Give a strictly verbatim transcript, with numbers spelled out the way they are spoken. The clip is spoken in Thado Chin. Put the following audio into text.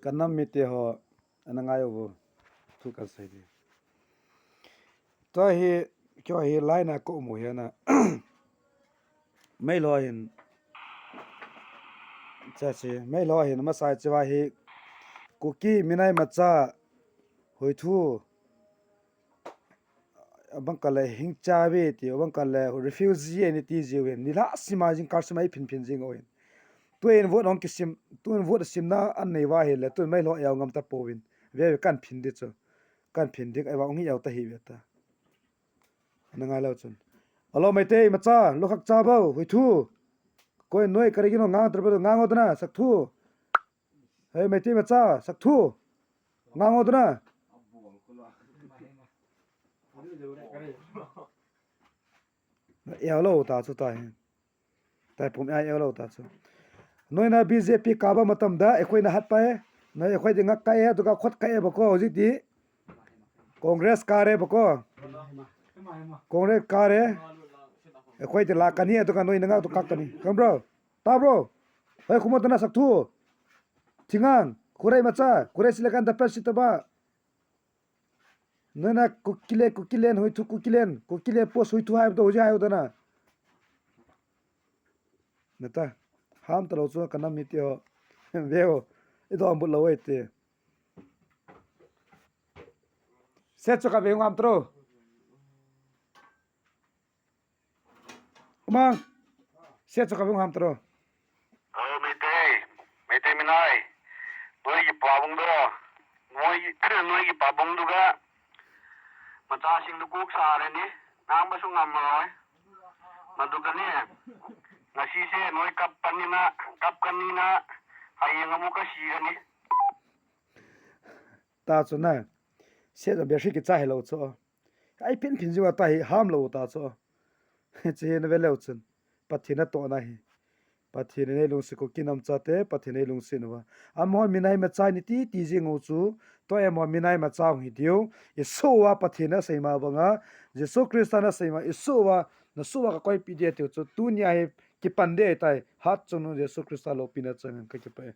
Ka nam mite ho, ana ngai uvo. Thu kan sei di. Tua hi, kio hi line a ko mu hi ana. Meilhei hin. Cha si, Meilhei hin, masa chiva hi. Kuki minai macha. Hoithu. Abang kale hing cha ve ti, abang kale refugee ni ti ji uvin. Ni la sima jing kar sima i phin phin jing uvin. Tuin vote hong kisim, tuin vote simna an nei va hi le, tuin Meilhei yau ngam ta pouvin. Ve ve kan phin di chu. Kan phin di, ai va hong yau ta hi ve ta. Ana ngai lo chun. Alo Meitei macha, lo khak cha bo, hoithu. Koi noi kari gino ngang tra bo, ngang o ta na, sak thu. Hei, Meitei macha, sak thu. Ngang o ta na. Eo lo ta chu ta hi. Tai pum ai eo lo ta chu. Noi na B J P kaba matam da, ekhoi na hat pa e. Noi ekhoi di ngak ka e, tu ka khot ka e ba ko, hojik di. Congress kare ba ko. Congress kare. Ekhoi di la kani, tu ka noi na ngak tu kak kani. Khang bro. Ta bro. Hei, khum o ta na sak thu. Thingang. Khurai macha. Khurai silakan da pen sita ba. Nana Kukilen, Kukilen, hoithu Kukilen, Kukilen post hoithu hai to, hoji hai to na. Nata, ham ta lo chu ka nam mite ho. Veo, i do ambut lo e te. Se chu ka ve ngam tro. Uma, se chu ka vung ham tro. O, Meitei, Meitei minai. Noi ki pa bung do. Noi, noi ki pa bung du ga. Macha sing du kuk sa re ni. Nang ba su ngam ma oi. Ma du ka ni. Ngasi se noi kap pan ni na, kap kan ni na. Hai yang amu ka si ka ni. Ta chu na. Se da be ri ki cha he lo chu. Ai phin phin jiu ta hi ham lo ta chu. Chi na ve leu chun. Pathen a to na hi. Pathen nei lungsi ko kinam cha te, Pathen nei lungsi na va. Amahon minai macha ni ti ti jing u chu. To amahon minai macha hung hi diu. I so wa Pathen a sei ma banga. Jesu Christa na sei ma. I so wa, na so wa ka koi pi dia tiu chu. Tu ni a hi kipan de tai. Hat chun Jesu Christa lo pi na chang ka kipa.